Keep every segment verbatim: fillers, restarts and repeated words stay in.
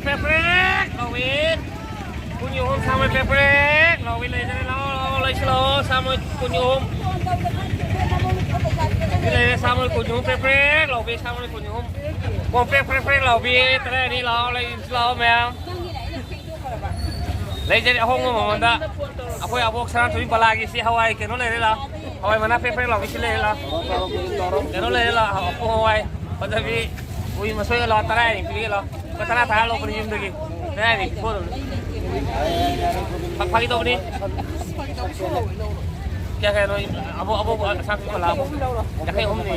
ꯄ꯭ꯔꯦꯛ ꯄ꯭ꯔꯦꯛ ꯂꯥꯎꯏ꯫ ꯀꯨꯟ ꯑꯍꯨꯝ ꯁꯥꯃꯣꯏ ꯄ꯭ꯔꯦꯛ ꯄ꯭ꯔꯦꯛ ꯂꯥꯎꯏ꯫ ꯂꯩꯖꯔꯦ꯫ ꯂꯥꯛꯑꯣ, ꯂꯥꯛꯑꯣ, ꯂꯩꯁꯤꯜꯂꯛꯑꯣ꯫ ꯁꯥꯃꯣꯏ ꯀꯨꯟ ꯑꯍꯨꯝ꯫ ꯂꯩꯔꯦ, ꯁꯥꯃꯣꯏ ꯀꯨꯟ ꯑꯍꯨꯝ ꯄ꯭ꯔꯦꯛ ꯄ꯭ꯔꯦꯛ ꯂꯥꯎꯕꯤ꯫ ꯁꯥꯃꯣꯏ ꯀꯨꯟ ꯑꯍꯨꯝ꯫ ꯀꯣ ꯄ꯭ꯔꯦꯛ ꯄ꯭ꯔꯦꯛ ꯄ꯭ꯔꯦꯛ ꯂꯥꯎꯕꯤ꯫ ꯇꯔꯥ ꯑꯅꯤ ꯂꯥꯛꯑꯣ, ꯂꯩꯁꯤꯜꯂꯛꯑꯣ ꯃꯌꯥꯝ꯫ ꯂꯩꯖꯔꯦ ꯑꯍꯣꯡꯕ ꯃꯃꯜꯗ꯫ ꯑꯩꯈꯣꯏ ꯑꯕꯣꯛ ꯁꯅꯥꯊꯣꯏꯕꯤ ꯕꯂꯥꯒꯤ ꯁꯤ ꯍꯋꯥꯏ ꯀꯩꯅꯣ ꯂꯩꯔꯦ ꯂꯥꯎ꯫ ꯍꯋꯥꯏ ꯃꯅꯥ ꯄ꯭ꯔꯦꯛ ꯄ꯭ꯔꯦꯛ ꯂꯥꯎꯕꯤ ꯁꯤ ꯂꯩꯔꯦ ꯂꯥꯎ꯫ ꯀꯩꯅꯣ ꯂꯩꯔꯦ ꯂꯥꯎ꯫ ꯑꯄꯣ ꯍꯋꯥꯏ꯫ ꯐꯖꯕꯤ꯫ ꯀꯣꯕꯤ ꯃꯁꯣꯏꯒ ꯂꯥꯎ꯫ ꯇꯔꯥ ꯍꯦꯟ ꯄꯤꯒꯦ ꯂꯥꯎ꯫ ꯂꯨꯄꯥ ꯇꯔꯥ ꯇꯔꯥ ꯂꯧꯕꯅꯤ ꯌꯨꯝꯗꯒꯤ꯫ ꯇꯔꯥ ꯍꯦꯟ ꯄꯤꯊꯣꯛꯑꯗꯕꯅꯤ꯫ ꯐꯥ-, ꯐꯥꯒꯤ ꯇꯧꯕꯅꯤ꯫ ꯀꯌꯥ ꯀꯌꯥꯅꯣ? ꯑꯕꯣꯛ, ꯑꯕꯣꯛ, ꯑꯁꯥꯡꯕꯤ ꯃꯂꯥ ꯑꯕꯣꯛ꯫ ꯌꯥꯡꯈꯩ ꯑꯍꯨꯝꯅꯦ꯫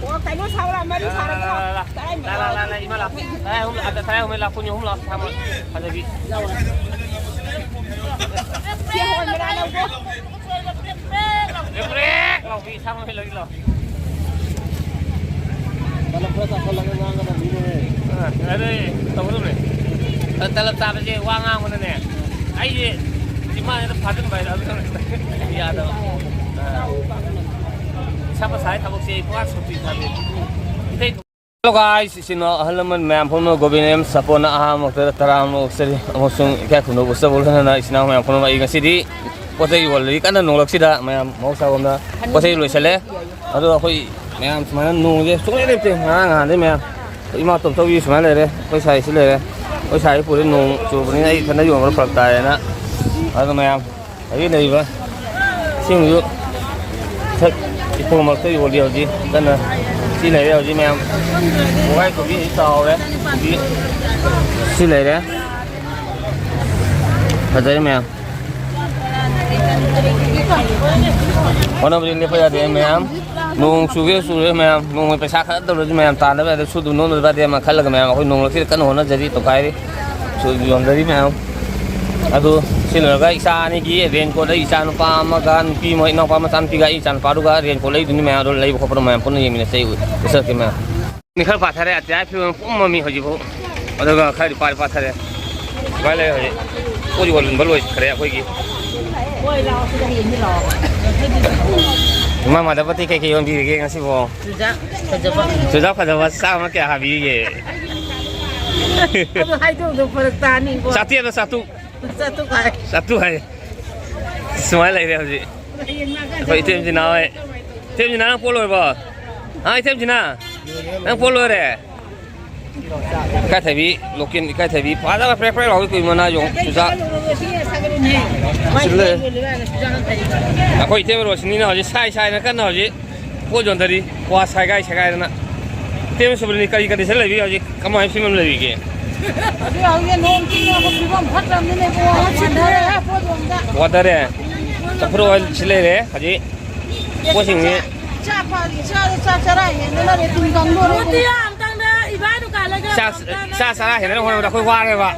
ꯑꯣ, ꯀꯩꯅꯣ ꯁꯥꯎꯔ ꯃꯔꯤ ꯁꯥꯔꯒ ꯂꯥ, ꯂꯥ, ꯂꯥ, ꯂꯥ, ꯂꯥ, ꯂꯥ, ꯏꯃꯥ ꯂꯥ꯫ ꯇꯔꯥ ꯑꯍꯨꯝ, ꯑ, ꯇꯔꯥ ꯑꯍꯨꯝ ꯂꯥ, ꯀꯨꯟ ꯑꯍꯨꯝ ꯂꯥ, ꯁꯥꯃꯣꯏ꯫ ꯐꯖꯕꯤ꯫ ꯁꯤ ꯍꯋꯥꯏ ꯃꯅꯥ ꯂꯧꯒꯦ꯫ ꯄ꯭ꯔꯦꯛ ꯄ꯭ꯔꯦꯛ ꯂꯥꯎꯕꯤ ꯁꯥꯃꯣꯏ ꯂꯧꯏ ꯂꯥꯎ꯫ ꯇꯂꯞ ꯈꯔ ꯆꯥꯁꯜꯂꯒ ꯉꯥꯡꯒꯗꯕꯅꯤꯅꯦꯍꯦ꯫ ꯑ, ꯑꯗꯨ ꯇꯧꯒꯗꯕꯅꯦ꯫ ꯑ, ꯇꯂꯞ ꯆꯥꯕꯁꯦ ꯋꯥ ꯉꯥꯡꯕꯗꯅꯦ, ꯑꯩꯁꯦ ꯆꯤꯝꯕꯥꯟꯁꯤꯗ ꯐꯥꯖꯤꯟꯕ ꯍꯥꯏꯗꯣ ꯑꯗꯨ ꯌꯥꯗꯕ꯫ ꯑ꯫ ꯏꯁꯥ ꯃꯁꯥꯒꯤ ꯊꯕꯛꯁꯦ ꯑꯩ ꯄꯨꯔꯥ ꯁꯨꯇꯤ ꯊꯥꯕꯤ꯫ ꯏꯊꯩ Hello guys, ꯏꯆꯤꯟ ꯏꯅꯥꯎ ꯑꯍꯜ ꯂꯃꯟ ꯃꯌꯥꯝ ꯄꯨꯝꯅꯃꯛ ꯒꯣꯕꯤꯟ ꯑꯦꯝ ꯁꯥꯄꯣꯟꯅ ꯑꯍꯥꯟꯕꯃꯛꯇꯗ ꯇꯔꯥꯝꯅ ꯑꯣꯛꯆꯔꯤ꯫ ꯑꯃꯁꯨꯡ ꯏꯀꯥꯏ ꯈꯨꯝꯅꯧ ꯎꯠꯆꯕ ꯎꯠꯍꯟꯗꯅ ꯏꯆꯤꯟ ꯏꯅꯥꯎ ꯃꯌꯥꯝ ꯄꯨꯝꯅꯃꯛ ꯑꯩ ꯉꯁꯤꯗꯤ ꯄꯣꯠ ꯆꯩ ꯌꯣꯜꯂꯤ ꯀꯟꯅ ꯅꯣꯡꯂꯛꯁꯤꯗ ꯃꯌꯥꯝ ꯃꯍꯧꯁꯥꯒꯨꯝꯅ ꯄꯣꯠ ꯆꯩ ꯂꯣꯏꯁꯤꯜꯂꯦ꯫ ꯑꯗꯣ ꯑꯩꯈꯣꯏ ꯃꯌꯥꯝ ꯁꯨꯃꯥꯏꯅ ꯅꯣꯡꯁꯦ ꯁꯨꯡꯂꯦꯞ ꯂꯦꯞꯇꯦ꯫ ꯉꯔꯥꯡ ꯅꯍꯥꯟꯗꯩ ꯃꯌꯥꯝ ꯑꯩꯈꯣꯏ ꯏꯃꯥ ꯇꯣꯝꯆꯧꯕꯤ ꯁꯨꯃꯥꯏꯅ ꯂꯩꯔꯦ, ꯑꯩꯈꯣꯏ ꯁꯥꯏꯁꯨ ꯂꯩꯔꯦ꯫ ꯑꯩꯈꯣꯏ ꯁꯥꯏ ꯄꯨꯔꯦ ꯅꯣꯡ ꯆꯨꯕꯅꯤꯅ ꯑꯩ ꯏꯊꯟꯗ ꯌꯣꯟꯕꯗ ꯐꯔꯛ ꯇꯥꯔꯦꯅ꯫ ꯑꯗꯣ ꯃꯌꯥꯝ ꯑꯩꯒꯤ ꯂꯩꯔꯤꯕ ꯏꯁꯤꯡꯁꯨ ꯁꯛ ꯏꯄꯣꯝ ꯃꯔꯛꯇ ꯌꯣꯜꯂꯤ ꯍꯧꯖꯤꯛ ꯀꯟꯅ꯫ ꯁꯤ ꯂꯩꯔꯦ ꯍꯧꯖꯤꯛ ꯃꯌꯥꯝ꯫ ꯀꯣꯕꯤ ꯀꯣꯕꯤ ꯍꯧꯖꯤꯛ ꯆꯥꯎꯔꯦ꯫ ꯀꯣꯕꯤ ꯁꯤ ꯂꯩꯔꯦ꯫ ꯐꯖꯔꯦ ꯃꯌꯥꯝ꯫ ꯍꯣꯠꯅꯕꯗꯤ ꯂꯦꯞꯄ ꯌꯥꯗꯦ ꯃꯌꯥꯝ꯫ ꯅꯣꯡ ꯆꯨꯒꯦ ꯆꯨꯔꯦ ꯃꯌꯥꯝ꯫ ꯅꯣꯡꯃꯩ ꯄꯩꯁꯥ ꯈꯔ ꯇꯧꯔꯁꯨ ꯃꯌꯥꯝ ꯇꯥꯟꯗꯕ ꯌꯥꯗꯦ꯫ ꯁꯨꯗ ꯅꯣꯝꯗꯕ ꯌꯥꯗꯦ ꯑꯃ ꯈꯜꯂꯒ ꯃꯌꯥꯝ ꯑꯩꯈꯣꯏ ꯅꯣꯡꯂꯛꯁꯤꯗ ꯀꯟꯅ ꯍꯣꯠꯅꯖꯔꯤ, ꯇꯧꯈꯥꯏꯔꯤ꯫ ꯁꯨ ꯌꯣꯟꯖꯔꯤ ꯃꯌꯥꯝ꯫ ꯑꯗꯨ ꯁꯤ ꯂꯣꯏꯔꯒ ꯏꯆꯥ ꯑꯅꯤꯒꯤ raincoat ꯑꯩ ꯏꯆꯥ ꯅꯨꯄꯥ ꯑꯃꯒ ꯅꯨꯄꯤ ꯑꯃ, ꯏꯅꯥꯎꯄꯥ ꯃꯆꯥ ꯅꯨꯄꯤꯒ ꯑꯩ ꯏꯆꯥ ꯅꯨꯄꯥꯗꯨꯒ raincoat ꯂꯩꯗꯨꯅꯤ ꯃꯌꯥꯝ꯫ ꯑꯗꯨ ꯂꯩꯕ ꯈꯣꯠꯄꯗꯣ ꯃꯌꯥꯝ ꯄꯨꯟꯅ ꯌꯦꯡꯃꯤꯟꯅꯁꯦ꯫ ꯑꯩ ꯎꯠꯆꯔꯛꯀꯦ ꯃꯌꯥꯝ꯫ ꯃꯤ ꯈꯔ ꯄꯥꯊꯔꯦ, ꯑꯇꯤꯌꯥ ꯐꯤꯕꯝ ꯄꯨꯝꯃꯝꯃꯤ ꯍꯧꯖꯤꯛꯐꯥꯎ꯫ ꯑꯗꯨꯒ ꯈꯔꯗꯤ ꯄꯥꯗꯤ ꯄꯥꯊꯔꯦ꯫ ꯁꯨꯃꯥꯏꯅ ꯂꯩꯔꯦ ꯍꯧꯖꯤꯛ꯫ ꯄꯣꯠ ꯌꯣꯟꯕ ꯂꯣꯏꯈ꯭ꯔꯦ ꯑꯩꯈꯣꯏꯒꯤ꯫ ꯏꯃꯥ ꯃꯥꯙꯕꯇꯤ ꯀꯩꯀꯩ ꯌꯣꯟꯕꯤꯔꯤꯒꯦ ꯉꯁꯤꯕꯣ? ꯆꯨꯖꯥꯛ ꯐꯖꯕ꯫ ꯆꯨꯖꯥꯛ ꯐꯖꯕ ꯆꯥꯝꯃ ꯀꯌꯥ ꯍꯥꯕꯤꯔꯤꯒꯦ? ꯑꯗꯨ ꯍꯥꯏꯗꯣꯛꯑꯗ ꯐꯔꯛ ꯇꯥꯅꯤꯀꯣ꯫ ꯆꯥꯇ꯭ꯔꯦꯠꯂ ꯆꯥꯇ꯭ꯔꯨꯛ? ꯆꯥꯇ꯭ꯔꯨꯛ ꯍꯥꯏ꯫ ꯆꯥꯇ꯭ꯔꯨꯛ ꯍꯥꯏ꯫ ꯁꯨꯃꯥꯏꯅ ꯂꯩꯔꯦ ꯍꯧꯖꯤꯛ꯫ ꯍꯌꯦꯡ ꯂꯥꯛꯀꯥꯟꯗ ꯑꯩꯈꯣꯏ ꯏꯇꯩꯃꯁꯤ ꯅꯍꯥꯟꯋꯥꯏ, ꯏꯇꯩꯃꯁꯤ ꯅꯍꯥꯟ ꯄꯣꯠ ꯂꯣꯏꯔꯕꯣ? ꯍꯥ, ꯏꯇꯩꯃꯁꯤꯅ? ꯅꯪ ꯄꯣꯠ ꯂꯣꯏꯔꯦ? ꯏꯀꯥꯏꯊꯕꯤ, ꯂꯣꯀꯦꯜ ꯏꯀꯥꯏꯊꯕꯤ ꯐꯖꯕ ꯄ꯭ꯔꯦꯛ ꯄ꯭ꯔꯦꯛ ꯂꯥꯎꯕꯤ ꯀꯨꯏ ꯃꯅꯥ ꯌꯣꯡ ꯆꯨꯖꯥꯛ꯫ ꯁꯤꯗ ꯂꯩ꯫ ꯑꯩꯈꯣꯏ ꯏꯇꯩꯃ ꯔꯣꯁꯤꯅꯤꯅ ꯍꯧꯖꯤꯛ ꯁꯥꯏ ꯁꯥꯏꯅ ꯀꯟꯅ ꯍꯧꯖꯤꯛ ꯄꯣꯠ ꯌꯣꯟꯊꯔꯤ꯫ ꯀ꯭ꯋꯥ ꯁꯥꯏꯒꯥꯏ ꯁꯥꯏꯒꯥꯏꯗꯅ꯫ ꯏꯇꯩꯃ ꯁꯨꯕꯂꯤꯅꯤ ꯀꯔꯤ ꯀꯟꯗꯤꯁꯟ ꯂꯩꯕꯤꯒꯦ ꯍꯧꯖꯤꯛ? ꯀꯃꯥꯏꯅ ꯐꯤꯕꯝ ꯂꯩꯔꯤꯒꯦ? ꯍꯧꯖꯤꯛ ꯍꯧꯖꯤꯛ ꯅꯣꯡ ꯆꯤꯡ ꯐꯤꯕꯝ ꯐꯠꯇ꯭ꯔꯕꯅꯤꯅ ꯏꯕꯨꯡꯉꯣ, ꯋꯥꯟꯊꯔꯦ, ꯄꯣꯠ ꯌꯣꯟꯕꯗ꯫ ꯋꯥꯟꯊꯔꯦ꯫ ꯆꯝꯐꯨꯠ ꯑꯣꯏꯜ ꯁꯤ ꯂꯩꯔꯦ ꯍꯧꯖꯤꯛ꯫ ꯄꯣꯠꯁꯤꯡꯁꯤ ꯏꯆꯥ ꯐ-, ꯏꯆꯥꯗ ꯆꯥꯛ ꯆꯔꯥ ꯍꯦꯟꯗꯅ ꯔꯦꯇꯤꯟ ꯀꯪꯗꯣꯔꯦ꯫ ꯃꯣꯇꯤꯌꯥ ꯑꯝꯇꯪꯗ ꯏꯕꯥꯏ ꯗꯨꯀꯥꯟ ꯂꯩꯒꯦꯔꯥ? ꯆꯥꯛ, ꯆꯥꯛ ꯆꯔꯥ ꯍꯦꯟꯅꯕ ꯍꯣꯠꯅꯕꯗ ꯑꯩꯈꯣꯏ ꯋꯥꯔꯦꯕ꯫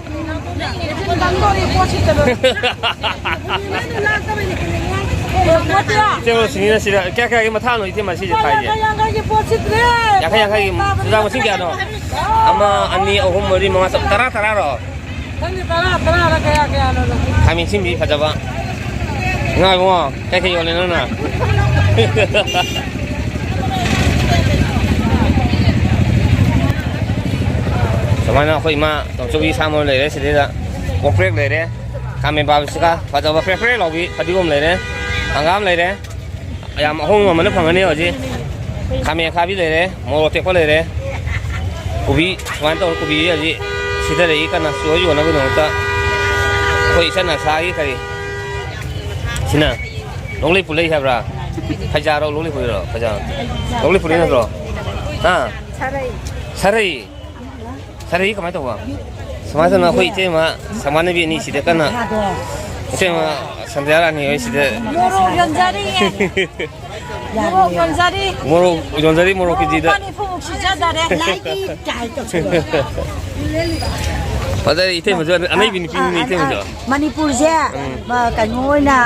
ꯔꯦꯇꯤꯟ ꯀꯪꯗꯣꯔꯦ ꯄꯣꯠꯁꯤꯠꯇꯗꯅ꯫ ꯃꯣꯇꯤꯌꯥ꯫ ꯏꯇꯩꯃ ꯁꯤꯅꯤꯅ ꯁꯤꯗ ꯀꯌꯥ ꯀꯌꯥꯒꯤ ꯃꯊꯥꯅꯣ ꯏꯇꯩꯃ ꯁꯤꯁꯦ ꯂꯨꯄꯥ ꯊꯥꯏꯁꯦ? ꯌꯥꯡꯈꯩ ꯌꯥꯡꯈꯩꯒꯤ ꯄꯣꯠꯁꯤꯠꯇ꯭ꯔꯦ꯫ ꯌꯥꯡꯈꯩ ꯌꯥꯡꯈꯩꯒꯤ ꯆꯨꯖꯥꯛ ꯃꯁꯤꯡ ꯀꯌꯥꯅꯣ? ꯑꯃ, ꯑꯅꯤ, ꯑꯍꯨꯝ, ꯃꯔꯤ, ꯃꯉꯥ, ꯇꯔꯥ, ꯇꯔꯥꯔꯣ? ꯈꯪꯗꯦ, ꯇꯔꯥ, ꯇꯔꯥꯔ ꯀꯌꯥ ꯀꯌꯥꯅꯣ? ꯈꯥꯃꯦꯟ ꯑꯁꯤꯟꯕꯤ ꯐꯖꯕ꯫ ꯉꯥ ꯏꯕꯨꯡꯉꯣ, ꯀꯩ ꯀꯩ ꯌꯣꯜꯂꯤꯅꯣ ꯅꯪ? ꯁꯨꯃꯥꯏꯅ ꯑꯩꯈꯣꯏ ꯏꯃꯥ ꯇꯣꯝꯆꯧꯕꯤ ꯁꯥꯃ ꯂꯩꯔꯦ ꯁꯤꯗꯩꯗ꯫ ꯀꯣꯝꯄ꯭ꯔꯦꯛ ꯂꯩꯔꯦ꯫ ꯈꯥꯃꯦꯟ ꯕꯥꯕꯤꯁꯤꯀꯥ ꯐꯖꯕ ꯄ꯭ꯔꯦꯛ ꯄ꯭ꯔꯦꯛ ꯂꯥꯎꯕꯤ ꯐꯗꯤꯒꯣꯝ ꯂꯩꯔꯦ꯫ ꯍꯪꯒꯥꯝ ꯂꯩꯔꯦ꯫ ꯌꯥꯝ ꯑꯍꯣꯡꯕ ꯃꯃꯜꯗ ꯐꯪꯒꯅꯤ ꯍꯧꯖꯤꯛ꯫ ꯈꯥꯃꯦꯟ ꯑꯈꯥꯕꯤ ꯂꯩꯔꯦ, ꯃꯣꯔꯣꯛ ꯑꯇꯦꯛꯄ ꯂꯩꯔꯦ, ꯀꯣꯕꯤ ꯁꯨꯃꯥꯏꯅ ꯇꯧꯔ ꯀꯣꯕꯤ ꯍꯧꯖꯤꯛ ꯁꯤꯗꯔꯛꯏ ꯀꯟꯅ ꯆꯨꯍ ꯌꯣꯟꯅꯕꯒꯤꯗꯃꯛꯇ꯫ ꯑꯩꯈꯣꯏ ꯏꯆꯟ ꯑꯁꯥꯒꯤ ꯀꯔꯤ ꯁꯤꯅ ꯂꯣꯛꯂꯩ ꯄꯨꯂꯩ ꯍꯥꯏꯕ꯭ꯔꯥ? ꯐꯩꯖꯥꯔꯣ ꯂꯣꯛꯂꯩ ꯄꯨꯂꯩꯔꯣ? ꯐꯩꯖꯥꯔꯣ? ꯂꯣꯛꯂꯩ ꯄꯨꯂꯩ ꯅꯠꯇ꯭ꯔꯣ? ꯍꯥ? ꯁꯥꯔꯩ꯫ ꯁꯥꯔꯩ? ꯁꯥꯔꯩ ꯀꯃꯥꯏꯅ ꯇꯧꯕ? ꯁꯨꯃꯥꯏꯅ ꯇꯧꯅ ꯑꯩꯈꯣꯏ ꯏꯇꯩꯃ ꯁꯃꯥꯟꯅꯕꯤ ꯑꯅꯤ ꯁꯤꯗ ꯀꯟꯅ ꯏꯇꯩꯃ ꯁꯟꯙ꯭ꯌꯥ ꯔꯥꯅꯤ ꯍꯣꯏ ꯁꯤꯗ ꯃꯣꯔꯣꯛ ꯌꯣꯟꯖꯔꯤꯌꯦ꯫ ꯃꯣꯔꯣꯛ ꯌꯣꯟꯖꯔꯤ꯫ ꯃꯣꯔꯣꯛ ꯌꯣꯟꯖꯔꯤ, ꯃꯣꯔꯣꯛ ꯀꯦꯖꯤꯗ꯫ ꯃꯣꯔꯣꯛ ꯂꯨꯄꯥ ꯅꯤꯐꯨꯃꯨꯛ ꯁꯤꯠꯆꯗꯔꯦ꯫ ꯂꯥꯏꯒꯤ ꯇꯥꯏ ꯇꯧꯁꯜꯂꯣ꯫ ꯐꯖꯔꯦ, ꯏꯇꯩꯃꯁꯨ ꯑꯅꯩꯕꯤ ꯅꯨꯄꯤꯅꯤꯅꯦ, ꯑ, ꯑ, ꯏꯇꯩꯃꯁꯨ꯫ ꯃꯅꯤꯄꯨꯔꯁꯦ, ꯎꯝ꯫ ꯃ-, ꯀꯩꯅꯣ ꯑꯣꯏꯅ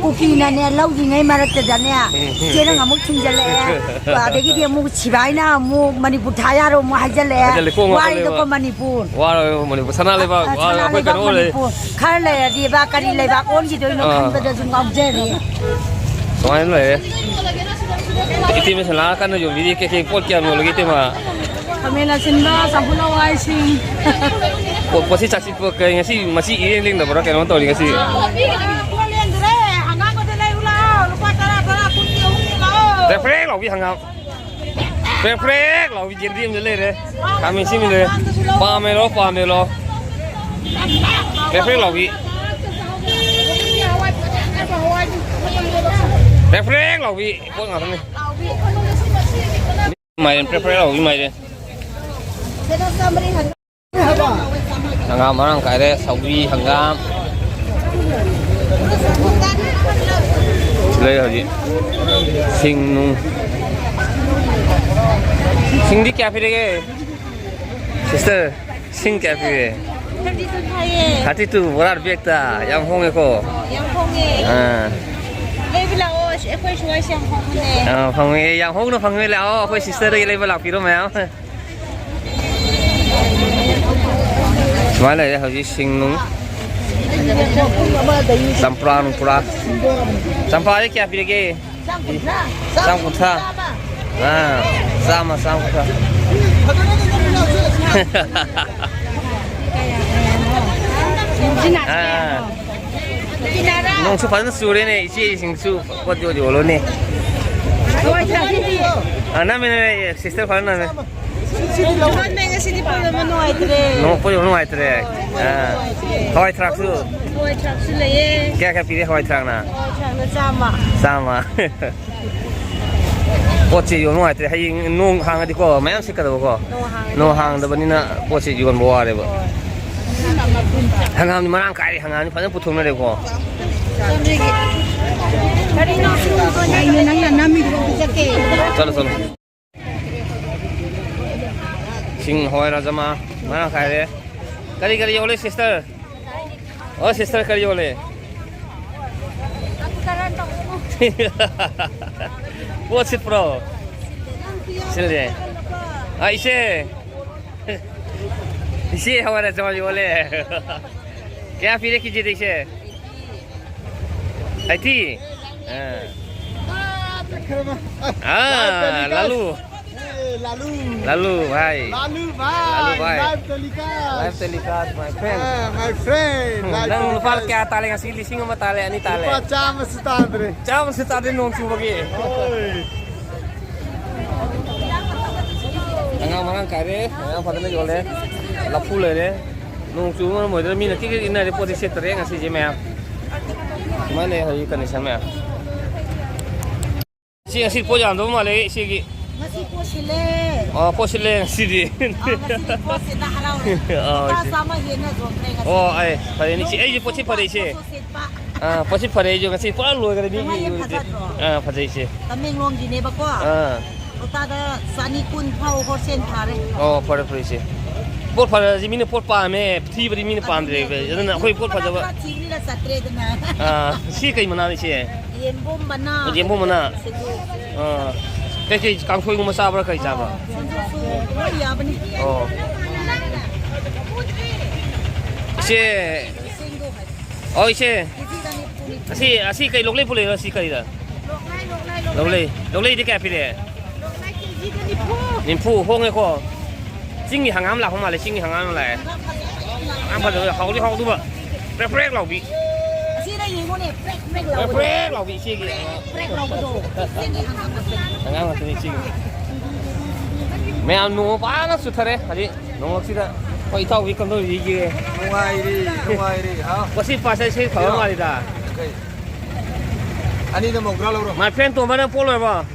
ꯀꯨꯀꯤꯅꯅꯦ ꯂꯧꯔꯤꯉꯩ ꯃꯔꯛꯇꯗꯅꯦ ꯎꯝ, ꯎꯝ꯫ ꯆꯦꯔꯪ ꯑꯃꯨꯛ ꯊꯤꯡꯖꯜꯂꯛꯑꯦ꯫ ꯑꯗꯒꯤꯗꯤ ꯑꯃꯨꯛ ꯁꯤꯕꯥꯏꯅ ꯑꯃꯨꯛ ꯃꯅꯤꯄꯨꯔ ꯊꯥ ꯌꯥꯔꯣꯏ ꯑꯃꯨꯛ ꯍꯥꯏꯖꯜꯂꯛꯑꯦ꯫ ꯍꯥꯏꯖꯜꯂꯦ, ꯀꯣꯛ ꯉꯥꯎꯈꯠꯂꯦꯕ꯫ ꯋꯥꯔꯦꯗꯀꯣ ꯃꯅꯤꯄꯨꯔ꯫ ꯋꯥꯔꯣꯏꯕ ꯃꯅꯤꯄꯨꯔ꯫ ꯁꯅꯥ ꯂꯩꯕꯥꯛ, ꯑ, ꯋꯥꯔꯣꯏ, ꯁꯅꯥ ꯑꯩꯈꯣꯏ ꯂꯩꯕꯥꯛ ꯀꯩꯅꯣ ꯑꯣꯏꯔꯦ꯫ ꯃꯅꯤꯄꯨꯔ꯫ ꯈꯔ ꯂꯩꯔꯗꯤꯕ ꯀꯔꯤ ꯂꯩꯕꯥꯛ ꯑꯣꯟꯈꯤꯗꯣꯏꯅꯣ ꯑꯥ꯫ ꯈꯟꯕꯗꯁꯨ ꯉꯥꯎꯖꯔꯦ꯫ ꯁꯨꯃꯥꯏꯅ ꯂꯩꯔꯦ꯫ ꯏꯇꯩꯃ ꯁꯅꯥ ꯀꯟꯅ ꯌꯣꯟꯕꯤꯔꯤ꯫ ꯀꯩꯀꯩ ꯄꯣꯠ ꯀꯌꯥꯝ ꯌꯣꯜꯂꯒꯦ, ꯏꯇꯩꯃ? ꯈꯥꯃꯦꯟ ꯑꯁꯤꯟꯕ, ꯆꯝꯐꯨꯠ ꯍꯋꯥꯏꯁꯤꯡ꯫ ꯄꯣ-, ꯄꯣꯠꯁꯤ ꯆꯥꯁꯤ-, ꯄꯣ-, ꯀꯩ, ꯉꯁꯤ ꯃꯁꯤ ꯏꯔꯦꯡ ꯂꯦꯡꯗꯕ꯭ꯔꯥ? ꯀꯩꯅꯣ ꯇꯧꯔꯤ ꯉꯁꯤ꯫ ꯄꯣꯠ ꯂꯦꯡꯗ꯭ꯔꯦ, ꯑꯉꯥꯡꯕꯗ ꯂꯩꯔꯨ ꯂꯥꯛꯑꯣ, ꯂꯨꯄꯥ ꯇꯔꯥ, ꯇꯔꯥ, ꯀꯨꯟꯒꯤ ꯑꯍꯨꯝꯒꯤ ꯂꯥꯛꯑꯣ꯫ ꯄ꯭ꯔꯦꯛ ꯄ꯭ꯔꯦꯛ ꯂꯥꯎꯕꯤ ꯍꯪꯒꯥꯝ꯫ ꯄ꯭ꯔꯦꯛ ꯄ꯭ꯔꯦꯛ ꯂꯥꯎꯕꯤ ꯌꯦꯟꯗꯦꯝꯁꯨ ꯂꯩꯔꯦ꯫ ꯈꯥꯃꯦꯟ ꯑꯁꯤꯟꯕꯤ ꯂꯩꯔꯦ꯫ ꯄꯥꯝꯃꯦꯔꯣ, ꯄꯥꯝꯗꯦꯔꯣ? ꯄ꯭ꯔꯦꯛ ꯄ꯭ꯔꯦꯛ ꯂꯥꯎꯕꯤ꯫ ꯄ꯭ꯔꯦꯛ ꯄ꯭ꯔꯦꯛ ꯂꯥꯎꯕꯤ ꯄꯣꯠ ꯉꯥꯛꯇꯅꯤ꯫ ꯃꯥꯏꯔꯦꯟ ꯄ꯭ꯔꯦꯛ ꯄ꯭ꯔꯦꯛ ꯂꯥꯎꯕꯤ ꯃꯥꯏꯔꯦꯟ꯫ ꯍꯪꯒꯥꯝ ꯃꯔꯥꯡ ꯀꯥꯏꯔꯦ, ꯁꯧꯒ꯭ꯔꯤ, ꯍꯪꯒꯥꯝ꯫ ꯂꯩ ꯍꯧꯖꯤꯛ꯫ ꯁꯤꯡ ꯅꯨꯡ꯫ ꯁꯤꯡꯗꯤ ꯀꯌꯥ ꯄꯤꯔꯒꯦ? ꯁꯤꯁꯇꯔ, ꯁꯤꯡ ꯀꯌꯥ ꯄꯤꯔꯦ? ꯊꯥꯔꯇꯤ ꯇꯨ ꯊꯥꯏꯌꯦ꯫ ꯊꯥꯔꯇꯤ ꯇꯨ ꯕꯣꯔꯥ ꯕꯦꯛꯇ꯫ ꯌꯥꯝ ꯍꯣꯡꯉꯦꯀꯣ? ꯌꯥꯝ ꯍꯣꯡꯉꯦ꯫ ꯑꯥ꯫ ꯂꯩꯕ ꯂꯥꯛꯑꯣ, ꯑꯩꯈꯣꯏ ꯁ꯭ꯋꯥꯏꯁꯦ ꯌꯥꯝ ꯍꯣꯡꯕꯅꯦ꯫ ꯑꯥ, ꯐꯪꯉꯦ꯫ ꯌꯥꯝ ꯍꯣꯡꯅ ꯐꯪꯉꯦ꯫ ꯂꯥꯛꯑꯣ, ꯑꯩꯈꯣꯏ ꯁꯤꯁꯇꯔꯗꯒꯤ ꯂꯩꯕ ꯂꯥꯛꯄꯤꯔꯣ ꯃꯌꯥꯝ꯫ ꯁꯨꯃꯥꯏꯅ ꯂꯩꯔꯦ ꯍꯧꯖꯤꯛ ꯁꯤꯡ ꯅꯨꯡ꯫ ꯆꯝꯄ꯭ꯔꯥ ꯅꯨꯡꯄ꯭ꯔꯥ꯫ ꯆꯝꯄ꯭ꯔꯥꯁꯦ ꯀꯌꯥ ꯄꯤꯔꯒꯦ? ꯆꯥꯝ ꯀꯨꯟꯊ꯭ꯔꯥ꯫ ꯑꯥ, ꯆꯥꯝꯃ, ꯆꯥꯝ ꯀꯨꯟꯊ꯭ꯔꯥ꯫ ꯑꯥ꯫ ꯅꯣꯡꯁꯨ ꯐꯖꯅ ꯆꯨꯔꯦꯅꯦ, ꯏꯆꯦꯁꯤꯡꯁꯨ ꯄꯣꯠ ꯌꯣꯜ ꯌꯣꯜꯂꯣꯅꯦ꯫ ꯑꯥ, ꯅꯝꯃꯦ, ꯅꯝꯃꯦ, ꯁꯤꯁꯇꯔ ꯐꯖꯅ ꯅꯝꯃꯦ꯫ ꯉꯁꯤꯗꯤ ꯄꯣꯠ ꯌꯣꯟꯕ ꯅꯨꯡꯉꯥꯏꯇ꯭ꯔꯦ꯫ ꯅꯣꯡ ꯄꯣꯠ ꯌꯣꯟꯕ ꯅꯨꯡꯉꯥꯏꯇ꯭ꯔꯦ꯫ ꯑꯥ꯫ ꯍꯋꯥꯏ ꯊ꯭ꯔꯥꯛꯁꯨ? ꯍꯋꯥꯏ ꯊ꯭ꯔꯥꯛꯁꯨ ꯂꯩꯌꯦ꯫ ꯀꯌꯥ ꯀꯌꯥ ꯄꯤꯔꯦ ꯍꯋꯥꯏ ꯊ꯭ꯔꯥꯛꯅ? ꯍꯋꯥꯏ ꯊ꯭ꯔꯥꯛꯅ ꯆꯥꯝꯃ꯫ ꯆꯥꯝꯃ꯫ ꯄꯣꯠꯁꯦ ꯌꯣꯟꯕ ꯅꯨꯡꯉꯥꯏꯇ꯭ꯔꯦ꯫ ꯍꯌꯦꯡ ꯅꯣꯡ ꯍꯥꯡꯉꯗꯤꯀꯣ, ꯃꯌꯥꯝ ꯁꯤꯠꯀꯗꯕꯀꯣ꯫ ꯅꯣꯡ ꯍꯥꯡꯉꯗꯤ ꯅꯣꯡ ꯍꯥꯡꯗꯕꯅꯤꯅ ꯄꯣꯠꯁꯦ ꯌꯣꯟꯕ ꯋꯥꯔꯦꯕ꯫ ꯍꯣꯏ꯫ ꯍꯪꯒꯥꯝꯗꯤ ꯃꯔꯥꯡ ꯀꯥꯏꯔꯦ, ꯍꯪꯒꯥꯝꯗꯤ ꯐꯖꯅ ꯄꯨꯊꯣꯛꯅꯔꯦꯀꯣ꯫ ꯀꯔꯤꯅꯣ ꯅꯪꯅ ꯅꯝꯃꯤꯗꯨꯕꯣ? ꯆꯠꯀꯦ꯫ ꯆꯠꯂꯣ, ꯆꯠꯂꯣ꯫ ꯁꯤꯡ, ꯍꯋꯥꯏ, ꯔꯥꯖꯃꯥ ꯃꯔꯥꯡ ꯀꯥꯏꯔꯦ꯫ ꯀꯔꯤ ꯀꯔꯤ ꯌꯣꯜꯂꯤ, ꯁꯤꯁꯇꯔ? ꯑꯣ, ꯁꯤꯁꯇꯔ, ꯀꯔꯤ ꯌꯣꯜꯂꯤ? ꯄꯣꯠ ꯁꯤꯠꯄ꯭ꯔꯣ? ꯁꯤꯠꯂꯦ꯫ ꯑ, ꯏꯆꯦ꯫ ꯏꯆꯦ, ꯍꯋꯥꯏ, ꯔꯥꯖꯃꯥ ꯌꯣꯜꯂꯦ꯫ ꯀꯌꯥ ꯄꯤꯔꯦ ꯀꯦꯖꯤꯗ, ꯏꯆꯦ? Eighty? Ah. Ah, ꯂꯥꯂꯨ꯫ Lalu. Lalu, bhai. Lalu, bhai. Lalu, bhai. Live telecast. Live telecast, my friend. Ah, my friend. Hmm, Live nang lupa telecast. Kaya tali nga si Lising mo tali, ani tali? Lupa chama si tadre. Chama si tadre nung chubagi. Oi. Nang mangang kare, nang pada na jole. Lapu le re. Nung chuba mo dre mina kiki ina re poti se tare nga si je me. Mane hai condition me. ꯁꯤ ꯉꯁꯤ ꯄꯣꯠ ꯌꯥꯝꯗꯕ ꯃꯥꯜꯂꯦ ꯏꯆꯦꯒꯤ꯫ ꯉꯁꯤ ꯄꯣꯠ ꯁꯤꯠꯂꯦ꯫ ꯑꯣ, ꯄꯣꯠ ꯁꯤꯠꯂꯦ ꯉꯁꯤꯗꯤ꯫ ꯑꯥ, ꯉꯁꯤꯗꯤ ꯄꯣꯠ ꯁꯤꯠꯂꯦ, ꯍꯔꯥꯎꯔꯦ꯫ ꯑꯥ, ꯂꯨꯄꯥ ꯏꯆꯦ꯫ ꯆꯥꯝꯃ ꯍꯦꯟꯅ ꯌꯣꯟꯈ꯭ꯔꯦ ꯉꯁꯤ꯫ ꯑꯣ, ꯑꯩ ꯐꯔꯦꯅꯦ ꯏꯆꯦ, ꯑꯩꯁꯦ ꯄꯣꯠꯁꯤ ꯐꯔꯦ ꯏꯆꯦ꯫ ꯅꯣꯡꯃ ꯄꯣꯠꯁꯨ ꯁꯤꯠꯄ꯫ ꯑꯥ, ꯄꯣꯠꯁꯤ ꯐꯔꯦ ꯑꯩꯁꯨ ꯉꯁꯤ ꯄꯨꯔꯥ ꯂꯣꯏꯈ꯭ꯔꯦ ꯃꯤꯒꯤ ꯀꯃꯥꯏꯅ ꯑꯣꯏꯔꯗꯤ꯫ ꯐꯖꯗ꯭ꯔꯣ? ꯑꯥ, ꯐꯖꯩ ꯏꯆꯦ꯫ ꯇꯃꯦꯡꯂꯣꯡꯒꯤꯅꯦꯕꯀꯣ꯫ ꯑꯥ꯫ ꯀꯧꯇꯥꯗ ꯆꯅꯤ ꯀꯨꯟ ꯐꯥꯎ ꯍꯣꯜꯁꯦꯜ ꯊꯥꯔꯦ꯫ ꯑꯣ, ꯐꯔꯦ ꯐꯔꯦ ꯏꯆꯦ꯫ ꯄꯣꯠ ꯐꯔꯁꯤ ꯃꯤꯅ ꯄꯣꯠ ꯄꯥꯝꯃꯦ, ꯊꯤꯕꯗꯤ ꯃꯤꯅ ꯄꯥꯝꯗ꯭ꯔꯦꯕ꯫ ꯑꯗꯨꯅ ꯑꯩꯈꯣꯏ ꯄꯣꯠ ꯐꯖꯕ꯫ ꯈꯔ ꯊꯤꯕꯅꯤꯅ ꯆꯠꯇ꯭ꯔꯦꯗꯅ꯫ ꯑꯥ, ꯁꯤ ꯀꯩ ꯃꯅꯥꯅꯣ ꯏꯆꯦ? ꯌꯦꯟꯕꯣꯝ ꯃꯅꯥ꯫ ꯑꯣ, ꯌꯦꯟꯕꯣꯝ ꯃꯅꯥ꯫ ꯁꯤꯡꯖꯨ꯫ ꯑꯥ꯫ ꯀꯩꯀꯩ ꯀꯥꯡꯁꯣꯏꯒꯨꯝꯕ ꯆꯥꯕ꯭ꯔꯥ? ꯀꯩ ꯆꯥꯕ? ꯁꯤꯡꯖꯨꯁꯨ ꯂꯣꯏ ꯌꯥꯕꯅꯤ꯫ ꯑꯣ꯫ ꯏꯆꯦ꯫ ꯁꯤꯡꯖꯨ ꯍꯥꯏ꯫ ꯑꯣ, ꯏꯆꯦ꯫ ꯀꯦꯖꯤꯗ ꯅꯤꯐꯨ, ꯅꯤꯐꯨ꯫ ꯑꯁꯤ, ꯑꯁꯤ ꯀꯩ ꯂꯣꯛꯂꯩ ꯄꯨꯔꯛꯏꯅꯣ? ꯁꯤ ꯀꯔꯤꯗ? ꯂꯣꯛꯂꯩ, ꯂꯣꯛꯂꯩ, ꯂꯣꯛꯂꯩ꯫ ꯂꯣꯛꯂꯩꯗꯤ ꯀꯌꯥ ꯄꯤꯔꯦ? ꯂꯣꯛꯂꯩ ꯀꯦꯖꯤꯗ ꯅꯤꯐꯨ꯫ ꯅꯤꯐꯨ, ꯍꯣꯡꯉꯦꯀꯣ? ꯆꯤꯡꯒꯤ ꯍꯪꯒꯥꯝ ꯂꯥꯛꯄ ꯃꯥꯜꯂꯦ, ꯆꯤꯡꯒꯤ ꯍꯪꯒꯥꯝ ꯂꯥꯛꯑꯦ꯫ ꯌꯥꯝ ꯐꯖꯕ, ꯍꯥꯎꯗꯤ ꯍꯥꯎꯗꯨꯕ꯫ ꯄ꯭ꯔꯦꯛ ꯄ꯭ꯔꯦꯛ ꯂꯥꯎꯕꯤ꯫ ꯑꯁꯤꯗ ꯌꯦꯡꯉꯨꯅꯦ, ꯄ꯭ꯔꯦꯛ ꯄ꯭ꯔꯦꯛ ꯄ꯭ꯔꯦꯛ ꯂꯥꯎꯕꯗꯣ꯫ ꯄ꯭ꯔꯦꯛ ꯂꯥꯎꯕꯤ ꯏꯆꯦꯒꯤ꯫ ꯄ꯭ꯔꯦꯛ ꯄ꯭ꯔꯦꯛ ꯂꯥꯎꯕꯗꯣ꯫ ꯆꯤꯡꯒꯤ ꯍꯪꯒꯥꯝ ꯉꯥꯛꯇꯅꯤ꯫ ꯍꯪꯒꯥꯝ ꯉꯥꯛꯇꯅꯤ ꯏꯆꯦꯒꯤ꯫ ꯃꯌꯥꯝ ꯅꯣꯡꯃ ꯐꯖꯅ ꯆꯨꯊꯔꯦ ꯍꯧꯖꯤꯛ ꯅꯣꯡꯂꯛꯁꯤꯗ꯫ ꯑꯩꯈꯣꯏ ꯏꯇꯥꯎꯕꯤ ꯀꯝꯗꯧꯔꯤꯒꯦ? ꯅꯨꯡꯉꯥꯏꯔꯤ, ꯅꯨꯡꯉꯥꯏꯔꯤ, ꯍꯥ? ꯉꯁꯤ ꯄꯥꯁ ꯑꯩ ꯁꯤ ꯐꯕ ꯀꯩꯅꯣ? ꯃꯥꯜꯂꯤꯗ꯫ ꯀꯩ? ꯑꯅꯤꯗ ꯃꯧꯗ꯭ꯔꯥ ꯂꯧꯔꯣ꯫ My friend ꯇꯣꯝꯕ, ꯅꯪ ꯄꯣꯠ ꯂꯣꯏꯔꯕꯣ?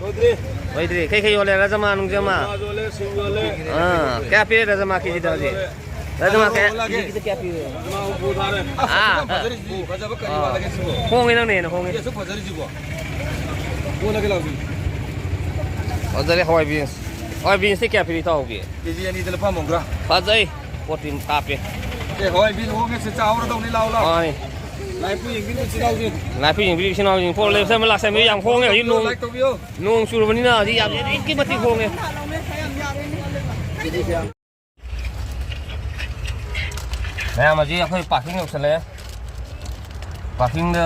ꯂꯣꯏꯗ꯭ꯔꯤ꯫ ꯂꯣꯏꯗ꯭ꯔꯤ꯫ ꯀꯩ ꯀꯩ ꯌꯣꯜꯂꯦ? ꯔꯖꯃꯥ ꯅꯨꯡꯖꯃꯥ? ꯔꯖꯃꯥ ꯌꯣꯜꯂꯦ, ꯁꯤꯡ ꯌꯣꯜꯂꯦ꯫ ꯑꯥ, ꯀꯌꯥ ꯄꯤꯔꯦ ꯔꯖꯃꯥ ꯀꯦꯖꯤꯗ ꯍꯧꯖꯤꯛ? ꯌꯣꯜꯂꯦ꯫ ꯔꯖꯃꯥ ꯀꯌꯥ? ꯌꯣꯜꯂꯒꯦ꯫ ꯀꯦꯖꯤꯗ ꯀꯌꯥ ꯄꯤꯔꯦ? ꯔꯖꯃꯥ ꯍꯨꯝꯐꯨ ꯊꯥꯔꯦ꯫ ꯑꯥ꯫ ꯑꯁ, ꯐꯖꯔꯤꯁꯤꯕꯨ, ꯐꯖꯕ ꯀꯔꯤ ꯑꯥ꯫ ꯋꯥꯠꯂꯒꯦ ꯁꯤꯕꯨ? ꯍꯣꯡꯉꯦ ꯅꯪꯅ ꯍꯦꯟꯅ ꯍꯣꯡꯉꯦ꯫ ꯀꯦꯖꯤ ꯑꯁꯨꯛ ꯐꯖꯔꯤꯁꯤꯕꯨ? ꯌꯣꯜꯂꯒꯦ ꯂꯥꯎꯁꯤ꯫ ꯐꯖꯔꯦ ꯍꯋꯥꯏ ꯕꯤꯟꯁ꯫ ꯍꯋꯥꯏ ꯕꯤꯟꯁꯇꯤ ꯀꯌꯥ ꯄꯤꯔꯤ ꯏꯇꯥꯎꯒꯤ? ꯀꯦꯖꯤ ꯑꯅꯤꯗ ꯂꯨꯄꯥ ꯃꯧꯗ꯭ꯔꯥ꯫ ꯐꯖꯩ꯫ ꯄꯣꯠꯇꯤ ꯀꯥꯞꯄꯦ꯫ ꯑꯦ, ꯍꯋꯥꯏ ꯕꯤꯟ ꯍꯣꯡꯉꯦ, ꯁꯤ ꯆꯥꯍꯧꯔꯗꯧꯅꯤ, ꯂꯥꯎ, ꯂꯥꯎ꯫ ꯃꯥꯅꯤ꯫ ꯂꯥꯏꯐꯨ ꯌꯦꯡꯕꯤꯔꯤꯕ ꯏꯆꯤꯜ ꯏꯅꯥꯎꯁꯤꯡ꯫ ꯂꯥꯏꯐꯨ ꯌꯦꯡꯕꯤꯔꯤꯕ ꯏꯆꯤꯜ ꯏꯅꯥꯎꯁꯤꯡ꯫ ꯄꯣꯠ ꯂꯩꯕ ꯁꯦꯝꯕ ꯂꯥꯛꯆꯕ ꯌꯥꯝ ꯍꯣꯡꯉꯦ ꯍꯧꯖꯤꯛ ꯅꯣꯡ, like ꯇꯧꯕꯤꯌꯨ꯫ ꯅꯣꯡ ꯆꯨꯔꯕꯅꯤꯅ ꯍꯧꯖꯤꯛ ꯌꯥꯝ ꯑꯗꯨꯛꯀꯤ ꯃꯇꯤꯛ ꯍꯣꯡꯉꯦ꯫ ꯃꯌꯥꯝ ꯍꯧꯖꯤꯛ ꯑꯩꯈꯣꯏ parking ꯌꯧꯁꯜꯂꯛꯑꯦ꯫ Parkingꯗ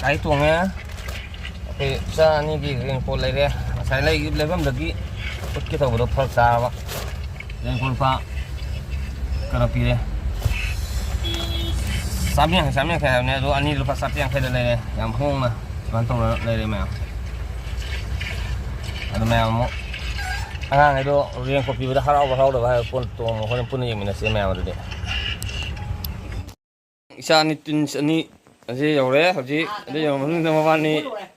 ꯒꯥꯔꯤ ꯇꯣꯡꯉꯦ꯫ ꯑꯩꯈꯣꯏ ꯏꯆꯥ ꯑꯅꯤꯒꯤ raincoat ꯂꯩꯔꯦ꯫ ꯉꯁꯥꯏ ꯂꯩ-, ꯂꯩꯐꯝꯗꯒꯤ ꯎꯠꯀꯦ ꯇꯧꯕꯗꯣ ꯐꯔꯛ ꯇꯥꯔꯕ꯫ ꯔꯦꯟꯀꯣꯠ ꯂꯨꯄꯥ ꯀꯩꯅꯣ ꯄꯤꯔꯦ, ꯆꯥꯝꯃꯔꯤ ꯌꯥꯡꯈꯩ, ꯆꯥꯝꯃꯔꯤ ꯌꯥꯡꯈꯩ ꯍꯥꯏꯕꯅꯦ, ꯑꯗꯣ ꯑꯅꯤ ꯂꯨꯄꯥ ꯆꯥꯇ꯭ꯔꯦꯠ ꯌꯥꯡꯈꯩꯗ ꯂꯩꯔꯦ꯫ ꯌꯥꯝ ꯍꯣꯡꯅ ꯁꯨꯃꯥꯏꯅ ꯇꯧꯔꯒ ꯂꯩꯔꯦ ꯃꯌꯥꯝ꯫ ꯑꯗꯣ ꯃꯌꯥꯝ ꯑꯃꯨꯛ ꯑꯉꯥꯡꯈꯩꯗꯣ ꯔꯦꯟꯀꯣꯠ ꯄꯤꯕꯗ ꯍꯔꯥꯎꯕ ꯍꯔꯥꯎꯗꯕ ꯍꯥꯏꯕ ꯄꯣꯠꯇꯣ ꯑꯃꯨꯛ ꯍꯣꯔꯦꯟ ꯄꯨꯟꯅ ꯌꯦꯡꯃꯤꯟꯅꯁꯦ ꯃꯌꯥꯝ ꯑꯗꯨꯗꯤ꯫ ꯏꯆꯥ ꯑꯅꯤ, ꯇ꯭ꯋꯤꯟꯁ ꯑꯅꯤ ꯑꯁꯤ ꯌꯧꯔꯦ ꯍꯧꯖꯤꯛ꯫ ꯑꯗꯨ ꯌꯧꯔꯕ ꯃꯇꯨꯡꯗ ꯃꯕꯥꯅꯤ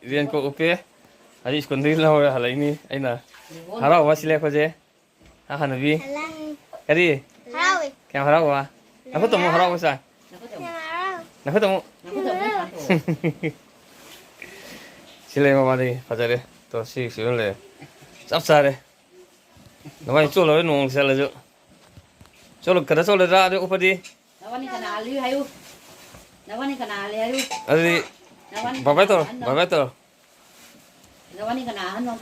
ꯔꯦꯟꯀꯣꯠ ꯎꯞꯄꯦ꯫ ꯍꯧꯖꯤꯛ ꯁ꯭ꯀꯨꯜꯗꯒꯤ ꯂꯧꯔ ꯍꯜꯂꯛꯏꯅꯤ꯫ ꯑꯩꯅ ꯍꯔꯥꯎꯕ ꯁꯤꯜꯂꯦ ꯑꯩꯈꯣꯏꯁꯦ꯫ ꯑꯍꯥꯟꯅꯕꯤ꯫ ꯍꯜꯂꯛ-, ꯀꯔꯤ? ꯍꯔꯥꯎꯋꯤ꯫ ꯀꯌꯥꯝ ꯍꯔꯥꯎꯕ? ꯅꯈꯨꯠ ꯇꯝꯃꯨ ꯍꯔꯥꯎꯕ ꯁꯥꯏ꯫ ꯌꯥꯝ ꯍꯔꯥꯎꯋꯤ꯫ ꯅꯈꯨꯠ ꯇꯝꯃꯨ꯫ ꯁꯤ ꯂꯩ ꯃꯃꯥꯗꯒꯤ ꯐꯖꯔꯦ꯫ ꯇꯣ ꯁꯤ ꯁꯤꯕ ꯂꯩꯔꯦ꯫ ꯆꯞ ꯆꯥꯔꯦ꯫ ꯅꯃꯥꯏ ꯆꯣꯠꯂꯔꯣꯏ ꯅꯣꯡ ꯆꯠꯂꯁꯨ꯫ ꯆꯣꯠꯂꯛꯀꯗ꯭ꯔꯥ ꯆꯣꯠꯂꯣꯏꯗ꯭ꯔꯥ ꯑꯗꯨ ꯎꯞꯄꯗꯤ? ꯅꯕꯥꯅꯤ ꯀꯅꯥ ꯍꯜꯂꯤ ꯍꯥꯏꯌꯨ꯫ ꯅꯕꯥꯅꯤ ꯀꯅꯥ ꯍꯜꯂꯤ ꯍꯥꯏꯌꯨ꯫ ꯑꯗꯨꯗꯤ ꯅꯕꯥꯅꯤ ꯕꯥꯏ ꯕꯥꯏ ꯇꯧꯔꯣ, ꯀꯅꯥ ꯍꯜꯂꯤ? ꯕꯥꯏ ꯕꯥꯏ ꯇꯧꯔꯣ꯫ ꯅꯕꯥꯅꯤ ꯀꯅꯥ ꯑꯍꯟꯅꯣ?